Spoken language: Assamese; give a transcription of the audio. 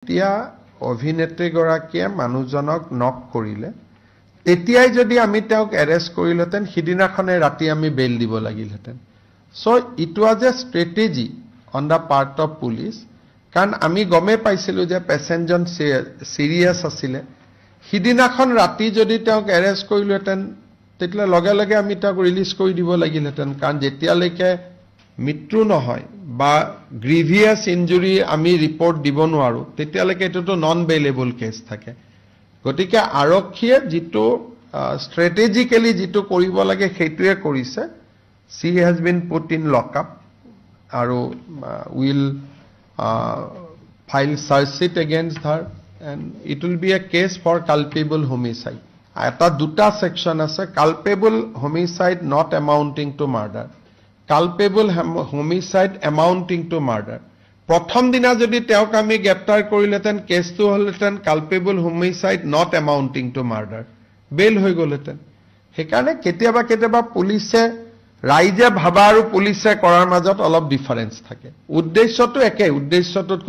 যেতিয়া অভিনেত্ৰীগৰাকীয়ে মানুহজনক নক কৰিলে, তেতিয়াই যদি আমি তেওঁক এৰেষ্ট কৰিলোহেঁতেন, সিদিনাখনে ৰাতি আমি বেইল দিব লাগিলহেঁতেন। So it was a strategy on the part of police, কাৰণ আমি গমেই পাইছিলোঁ যে পেচেণ্টজন চিৰিয়াছ আছিলে। সিদিনাখন ৰাতি যদি তেওঁক এৰেষ্ট কৰিলোহেঁতেন, তেতিয়াহ'লে লগে লগে আমি তেওঁক ৰিলিজ কৰি দিব লাগিলহেঁতেন, কাৰণ যেতিয়ালৈকে মৃত্যু নহয় বা গ্ৰিভিয়াছ ইঞ্জুৰি আমি ৰিপৰ্ট দিব নোৱাৰোঁ, তেতিয়ালৈকে এইটোতো নন বেইলেবল কেছ থাকে। গতিকে আৰক্ষীয়ে যিটো ষ্ট্ৰেটেজিকেলি যিটো কৰিব লাগে, সেইটোৱে কৰিছে। She has been put in lockup আৰু will file chargesheet against her and it will be a case for culpable homicide. এটা দুটা ছেকশ্যন আছে, culpable homicide not amounting to murder, culpable homicide amounting to murder. প্ৰথম দিনা যদি তেওঁক আমি গ্ৰেপ্তাৰ কৰিলেহেঁতেন, কেছটো হ'লহেঁতেন culpable homicide not amounting to murder, bail হৈ গ'লহেঁতেন। সেইকাৰণে কেতিয়াবা কেতিয়াবা পুলিচে, ৰাইজে ভাবা আৰু পুলিচে কৰাৰ মাজত অলপ ডিফাৰেঞ্চ থাকে। উদ্দেশ্যটো একে, উদ্দেশ্যটোত কোনো